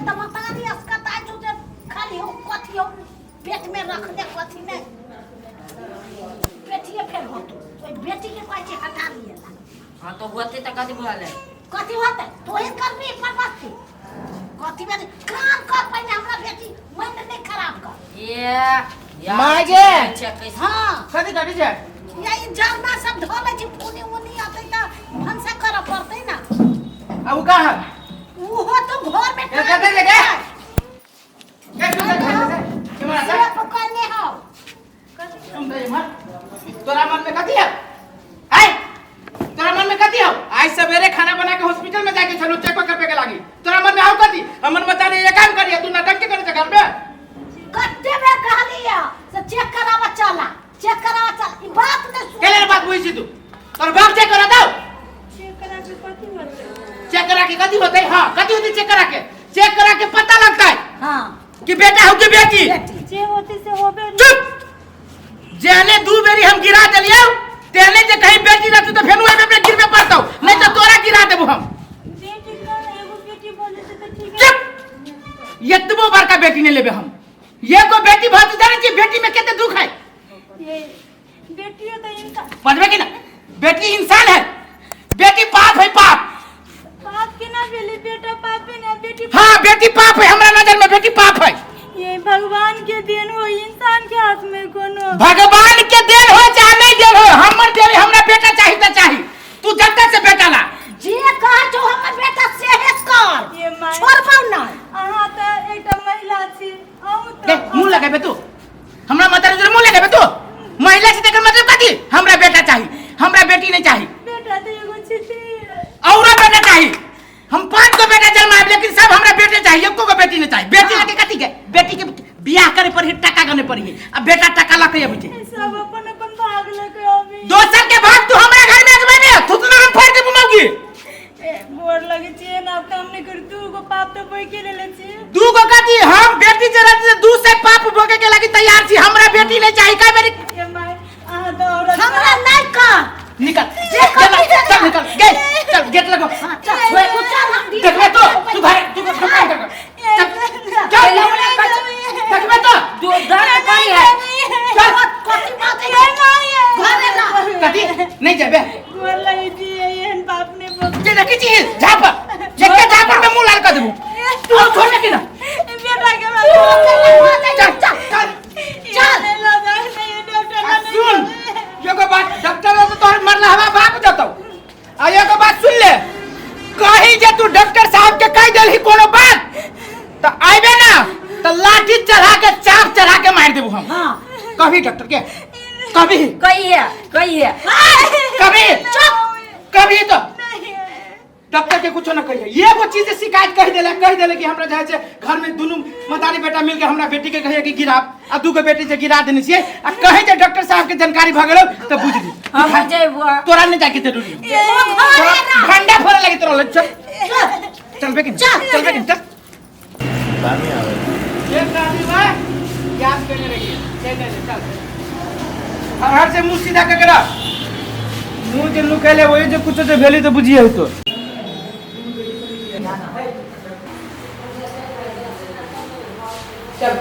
तऽ मतारी असकता छौ जे खाली हो कथी हो पेट में रखने कथी नहीं बेटिए फेर होतो ओहि बेटी के कहै छै हटा दिए ला। हाँ तो होते तो कथी भले कथी होतै तोहे करबी परबस्ती कथी में काम कर पहिने हमरा बेटी मन नहीं खराब कर ये यार, माय गे। चेक कैसे हाँ कथी कथी छै या ई जरना सब धो लै छै फूनी ऊनी अतै तऽ भनसा करऽ पड़तै ना आ उ कहाँ उहो तो घर में ए, कतऽ छै गे? के सुन ले, केमरा से से पकड़ने हौ सुन रे इमहर तोरा मन में कथी है आय तोरा मन में कथी हौ आज सवेरे खाना बना के हॉस्पिटल में जाके छलू चेक करबे के लागी तोरा मन में हौ कथी हमन बता दे ये काम करिए तू नटक के करे छै घर में कते बेर कहलियै से चेक कराबऽ चला चेक कराबऽ चल ई बात नहि सुन केले बात बुझै छी तू तोर बाप चेक करा दौ चेक करा के कथी होतै चेक करा के कथी होतै हां कथी होतै चेक करा के चेक करा के पता लगतै हां कि बेटा हो कि बेटी बेटी जे होतै से होबे ने। चुप जेहने दू बेरी हम गिरा देलियौ तेहने जे कहीं बेटी रहतौ तऽ फेनु एबे पे गिरबे पड़तौ नहीं तऽ तोरा गिरा देबो हम बेटी कहाँ एगो बेटी भऽ जेतै तऽ ठीक है चुप एतबो बड़का बेटी नहीं लेबे हम एगो बेटी भऽ जेतै जानै छियै बेटी में कते दुख है ये बेटियो तऽ इंसान बजबे कि ना बेटी इंसान है बेटी पाप है पाप पाप केना भेलै बेटा पापे ने बेटी हाँ बेटी पाप है हमरा नजर में बेटी पाप है ये भगवान के देन हो इंसान के हाथ में कोनो भगवान के देन हो चाहे नहीं देन हो हमर देन हमरा बेटा चाही त चाही तू जत्ता से बेटा ला जे कह छौ हमर बेटा सेहे कर ये माय छोड़बौ नहि अहाँ तऽ एकटा महिला छी अहूँ देख तऽ मुंह लगेबे तू हमरा माता रे मुंह लगेबे तू महिला से तेकर मतलब कथी हमरा बेटा चाही हमरा बेटी नहीं चाही बेटा तऽ एगो छिती औरो बेटा चाही हम पांच गो बेटा जन्माएब लेकिन सब हमरा बेटे चाहिए एको गो बेटी नहीं चाहिए बेटी लगे कथी के बेटी के बियाह करे पर ही टका गने पर ही अब बेटा टका लके अबै छै सब अपन अपन भाग लके अभी दोसर के भाग तू हमरा घर में अजमेबे थुतना हम फोड़ देबू मौगी ए, गोर लगे छियै ना काम नहीं कर दू गो पाप तो बोइके लेले छियै दू गो कथी हम बेटी जे रहती से दू से पाप भोगे के लागी तैयार छी हमरा बेटी नहीं चाहिए का मेरी ए माय अहाँ तऽ औरत हमरा नहीं कर निकल जे चल कर चल निकल गे चल गेट लगो हाँ, चल तू चल हम दिन देखबे तो तू घर तू घर काम कर चल चल देखबे तो दू दर्द करी है चल कथी बात है घरे ला कथी नहीं जेबे गोर लगे छियै एहन पाप नहि बोल जे देखी छी झापर जेके झापर में मुंह लाल कर देबू तू छोड़ ले कि ना बेटा के चल चल चल चल आ सुन एगो बात डॉक्टर तो तोहर मरला हवा बाप जतौ आ एगो बात सुन ले कही जे तू डॉक्टर साहब के कह देलही कोनो बात त आइबे ना त लाठी चढ़ा के चाप चढ़ा के मार देबू हम हाँ कभी डॉक्टर के कभी कही है कही है कभी चुप कभी तो डॉक्टर के कुछो ना कहिए एगो चीज से शिकायत कह देले कि हमरा जाय छै घर में दुनू मतारी बेटा मिल के हमरा बेटी के कहिए कि गिराब आ दूगो बेटी से गिरा देने छियै आ कहे जे डॉक्टर साहब के जानकारी भ गेलो त बुझ ली हम जेबो तोरा नहीं जाके जरूरी तोरा भंडा फोड़े लगी तोरा लग चल चल बे कि चल। चल बे कि चल पानी आवे एक आदमी बा याद करने रहिए चल चल चल हर हर से मुंह सीधा करके रख मुंह जे नुकेले वही जे कुछ जे भेली तो बुझिए तो चल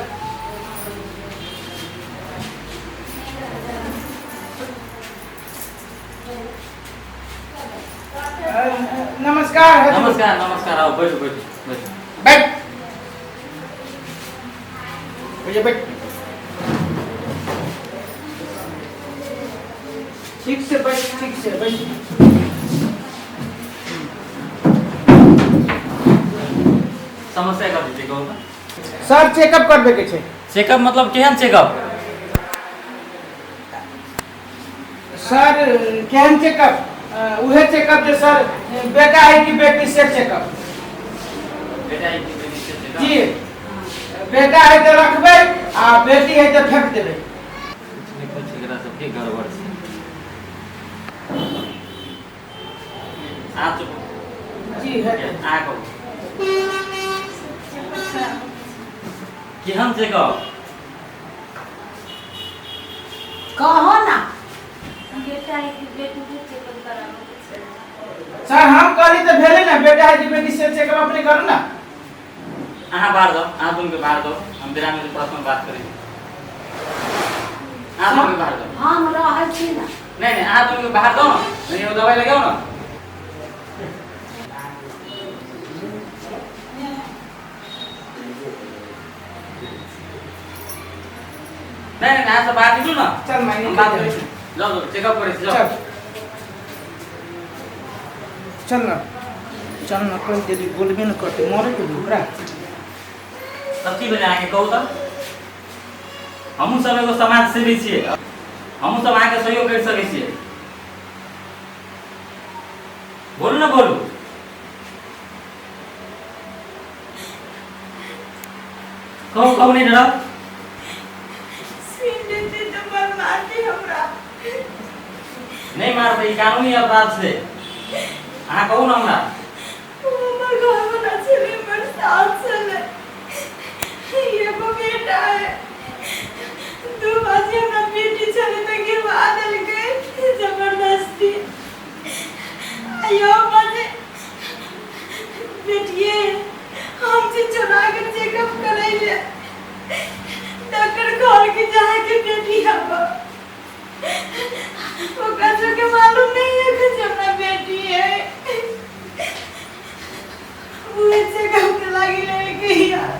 नमस्कार हजूर। नमस्कार नमस्कार आओ बैठो बैठो बैठो बैठ भैया बैठ ठीक से बैठ ठीक से बैठ समस्या कथी छै कहू तऽ सर चेकअप करबे के छै चेकअप मतलब केहन चेकअप सर केहन चेकअप उहे चेकअप जे सर बेटा है कि बेटी से चेकअप बेटा है कि बेटी से चेकअप जी बेटा है तो रखबै आ बेटी है तो फेंक देबै कुछ ने कुछ एकरा सबके गड़बड़ छै आ चुप जी है आ कहू केहन चेकअप कहो ना बेटा है कि बेटी के चेकअप कराबे के छै सर हम कहली तो भेलै ना बेटा है कि बेटी से चेकअप अपने करू ना अहाँ बाहर जाउ, अहाँ दुनू के बाहर जाउ, हम बेरामी से पर्सनल बात करै छी। अहाँ दुनू के बाहर जाउ। हम रहै छी ना। नहीं नहीं, अहाँ दुनू के बाहर जाउ न, नहीं एगो दवाई लगाउ न। नहीं नहीं, अहाँ सब बाहर निकलू न। चल माई, हम बात करै छी। जाउ जाउ, चेकअप करै छी, जाउ। चल चल ना, चल ना, कहि देली बोलबे न करते, मरे के ओकरा। तब की भेलै अहाँके कहू तऽ? हमहूँ सब एगो समाज सेवी छियै, हमहूँ सब अहाँके सहयोग करि सकै छियै। बोलू ने, बोलू। कहू कहू, नहीं डरब। सुनि लेतै तऽ बड़ मारतै हमरा। नहीं मारतै, ई कानूनी अपराध छै। अहाँ कहू ने हमरा। ओ हमर घरवला छलै, हमर सास छलै, एगो बेटा है, 2 बजे हमरा बेटी छलै तऽ गिरवा देलकै जबरदस्ती। आयो बजे बेटिए हम से चोरा के चेकअप करैले, डॉक्टर घर के जाके बेटी आब, ओकरा सबके मालूम नहीं है कि हमरा बेटी है। उहे चेकअप के लागी लड़के यार,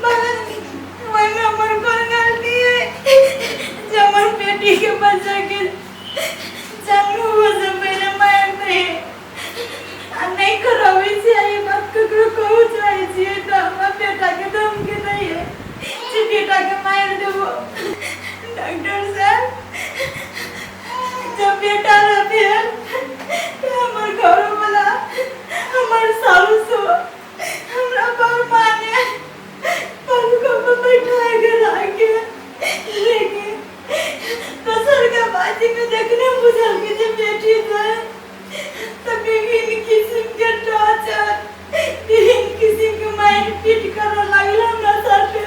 मगर वही हमर कोन गलती है जे हमर बेटी के बच्चा के जन्म हुए से पहले मारि दे आ नहीं कराबै छै। ई बात ककरो कहू चाहै छियै तऽ हमरा बेटा के धमकी दैए जे बेटा के मारि देबो। डॉक्टर साहब, जब बेटा रह भेल तऽ हमर घरवला, हमर सासु हमरा बड़ माने, पंखा पर बैठा के राखे, लेकिन दोसर के बाजी में देखने बुझल कि जे बेटी छै तऽ विभिन्न किस्म के टॉर्चर, विभिन्न किस्म के मारि पीट करऽ लागल हमरा साथे।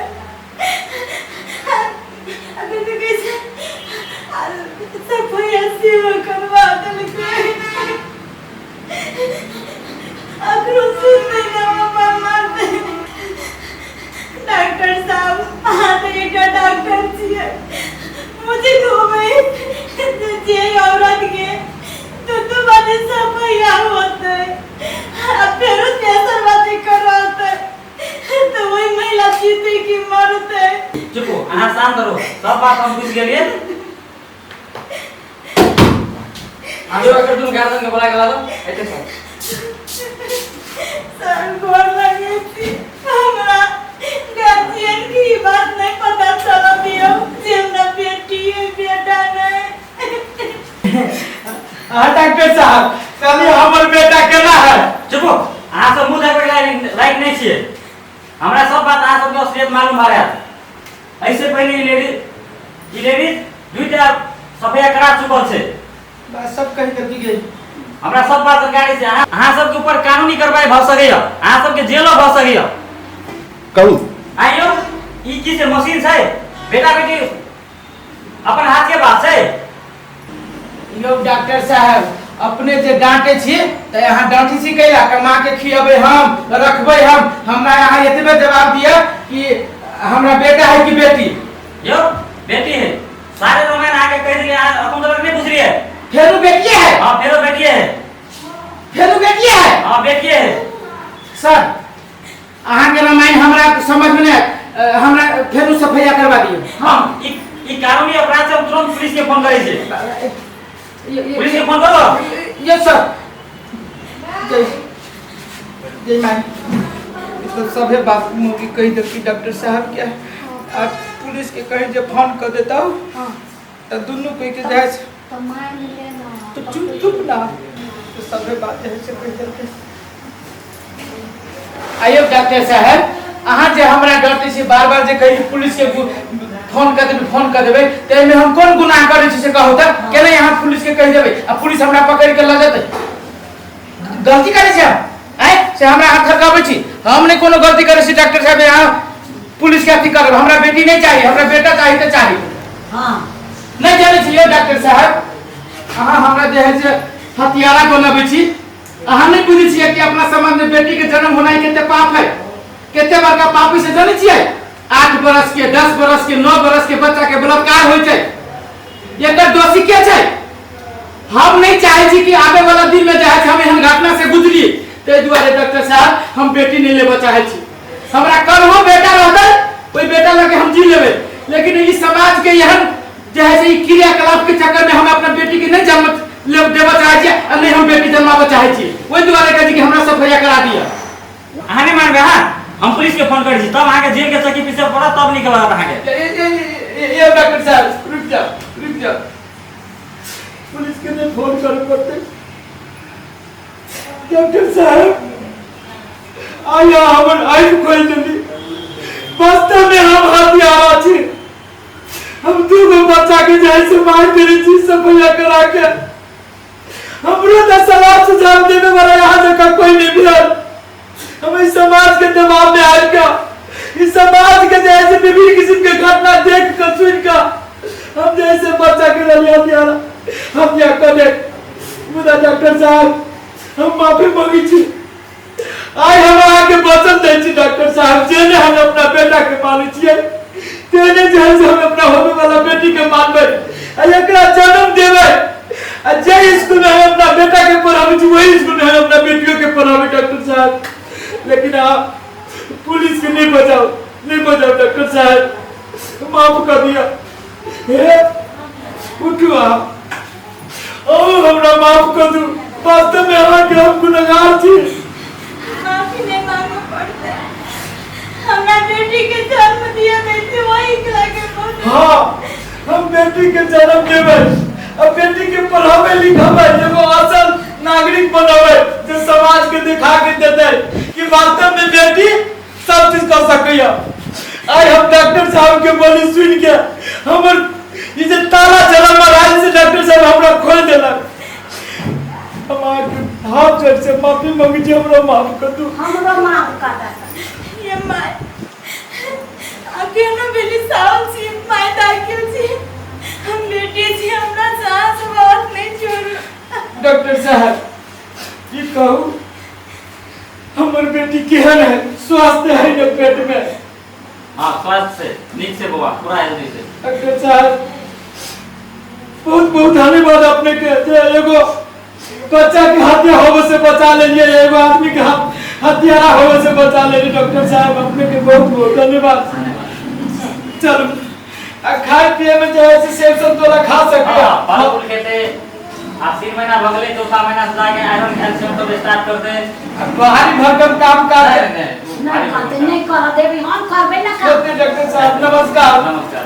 अभी तऽ कहै छै सफैया सेहो करवा देलकै। अकरो सुनतै तऽ हमरा मारतै। डॉक्टर साहब, अहाँ तऽ एकटा डॉक्टर छियै, मुझे कहबै जे औरत के दू दू बाजे सफैया होतै आ फेरो तेसर बाजे करतै तऽ ओहि महिला जीतै कि मरतै? चुप हो, अहाँ शांत रहू, सब बात हम बुझि गेलियै। आइयो एकर दुनू गार्जियन के बोला के लाबो एते सर। सर गोर लगे छी, हमरा गार्जियन के ई बात नहीं पता चल दियो जे हमरा बेटी है बेटा नहीं। हाँ डॉक्टर साहब, कहलिए हमर बेटा केना है? चुप हो, अहाँ सब मुँह देखबै लायक लायक नहीं छियै। हमरा सब बात अहाँ सबके असलियत मालूम भऽ गेल। एहिसे पहिने ई लेडीज दुईटा सफैया करा चुकल छै। बस सब कहि देलकी गेल। हमरा सब बात जानकारी छै। अहाँ सबके ऊपर कानूनी कार्रवाई भऽ सकैया, अहाँ सबके जेलो भऽ सकैया। कहू। आइयो ई की छै, मशीन छै? बेटा बेटी अपन हाथ के बात छै। यौ डॉक्टर साहब, अपने जे डांटे छी तऽ अहाँ डांटी छी कैला? कमा के खियेबै हम, रखबै हम। हमरा अहाँ एतबे जवाब दिअ कि हमरा बेटा है कि बेटी? यौ बेटी है, सारे रामायण अहाँके कहि देलियै, अहाँ अखन तक नहीं बुझलियै। फेरू बेटिए है? हाँ फेरो बेटिए है। फेरू बेटिए है? हाँ बेटिए है। सर अहाँके रामायण हमरा समझ में नहीं आयत, हमरा फेरू सफैया करवा दियौ। हम ई कानूनी अपराध से हम तुरंत पुलिस के फोन करै छी। पुलिस के फोन करो। Yes sir. जय जय माई, तो सभे बात मुँह कहि देलकी डॉक्टर साहब के। आ पुलिस के कही जे फोन कर देता हाँ। तो दुनू कोई के जाय छै। तो मान ले ना। तो चुप चुप ना, तो सभे बात जे है से कहि देलकै। आइयो डॉक्टर साहब, अहाँ जे हमरा डरते छी बार बार जे कही पुलिस के फोन कर देबै, फोन कर देबै, तऽ एहिमे हम कोन गुनाह करै छी से कहू तऽ? केना अहाँ पुलिस के कहि देबै आ पुलिस हमरा पकड़ि के लऽ जेतै? गलती करै छी हम आँय से हमरा अहाँ थकाबै छी? हम नहि कोनो गलती करै छी डॉक्टर साहब, अहाँ पुलिस के अथी करब। हमरा बेटी नहीं चाहिए, हमरा बेटा चाहिए तऽ चाही। हाँ। नहीं जानै छी यौ डॉक्टर साहब, अहाँ हमरा जे है से हथियारा बनबै छी। अहाँ नहीं बुझै छियै कि अपना समाज में बेटी के जन्म होनाइ कते कते बड़का पापी से जानै छियै? 8 बरस के, 10 बरस के, 9 बरस के बच्चा के बलात्कार होइ छै। एकर दोषी के छै? हम नहीं चाहे छी कि आबे वाला दिन में जे है हम एहन घटना से गुजरी। ताहि दुआरे डॉक्टर साहब हम बेटी नहीं लेबऽ चाहे छी। हमरा कल हो बेटा रहतै, ओहि बेटा लगे हम जी लेबै, लेकिन ई समाज के एहन जे है से ई क्रियाकलाप के चक्कर में हम अपना बेटी के नहीं जन्म ले देबऽ चाहे छी आ नहीं हम बेटी जन्माबऽ चाहे छी। ओहि दुआरे कहै छी कि हमरा सफैया करा दिअ। अहाँ नहीं मानबै? हाँ, हम पुलिस के फोन करै छी, तब अहाँके जेल के चक्की पीछे पड़त, तब निकलत अहाँके। ये डॉक्टर साहब रुक जाओ, रुक जाओ, पुलिस के नहीं फोन करे पड़ते। डॉक्टर साहब आया हमर आँखि खोलि देली। वास्तव में हम हत्यारा छी। हम दू गो बच्चा के जे है से मारि देने छी सफैया करा के। हमरो तऽ सलाह सुझाव देने वाला यहाँ जगह कोई नहीं भेल। हम इस समाज के दबाव में आबि कऽ, इस समाज के जे है से विभिन्न किस्म के घटना देख कऽ सुनि कऽ हम जे है से बच्चा के रहलियै हत्यारा। हम या कऽ देख। मुदा डॉक्टर साहब हम माफी मांगै छी। आइ हम अहाँके वचन दै छी डॉक्टर साहब, जेने हम अपना बेटा के मानै छियै तेने जे है से हम अपना होने वाला बेटी के मानबै आ एकरा जन्म देबै। आ जे स्कूल में हम अपना बेटा के पढ़ाबै छी वही स्कूल में हम अपना बेटियों के पढ़ाबै डॉक्टर साहब। लेकिन आप पुलिस के नहीं बचाओ, नहीं बचाओ डॉक्टर साहब, माफ कर दिया। हे उठू आप और हमरा माफ कर दू। वास्तव में अहाँके हम गुनहगार छी। माफी नहीं मांगो पड़ते, हमरा बेटी के जन्म दिया नहीं थे वही के लागे बहुत। हाँ, हम बेटी के जन्म देबै आ बेटी के पढ़ाबै लिखाबै, एगो असल नागरिक बनाबै जे समाज के देखा के देतै कि वास्तव में बेटी सब चीज कर सकैया। आइ हम डॉक्टर साहब के बोली सुन के हमर ई जे ताला जला मराइल से डॉक्टर साहब हमरा खोल देलक। हम अहाँके हाथ जोड़ से माफी मांगै छी, हमरा माफ कर दू। हमरो माफ कर दे। ये my अकेलो बेली साउल छी, my दाखिल छी, हम बेटी छी, हमरा सास बात नहीं छोड़ू। डॉक्टर साहब की कहू, हमर बेटी केहन है? स्वस्थ है न पेट में? हाँ, स्वस्थ से नीक से बौआ, पूरा हेल्दी से। डॉक्टर साहब बहुत बहुत धन्यवाद अपने के, जे एगो बच्चा के हत्या होवे से बचा लेलिए, एगो आदमी के हत्यारा होवे से बचा लेलिए। डॉक्टर साहब अपने के बहुत बहुत धन्यवाद। चलो आ खाए पिए में जो है से सेब संतोला खा सकते हाँ, फल फूल खेते। आप 3 महीना भगले, चौथा महीना से जाके आयरन कैल्शियम सब स्टार्ट कर दे। बाहरी भरकम काम काज नहीं, नहीं, नहीं करते, नहीं कर देबी, हम करबै ना काम। डॉक्टर साहब नमस्कार। नमस्कार।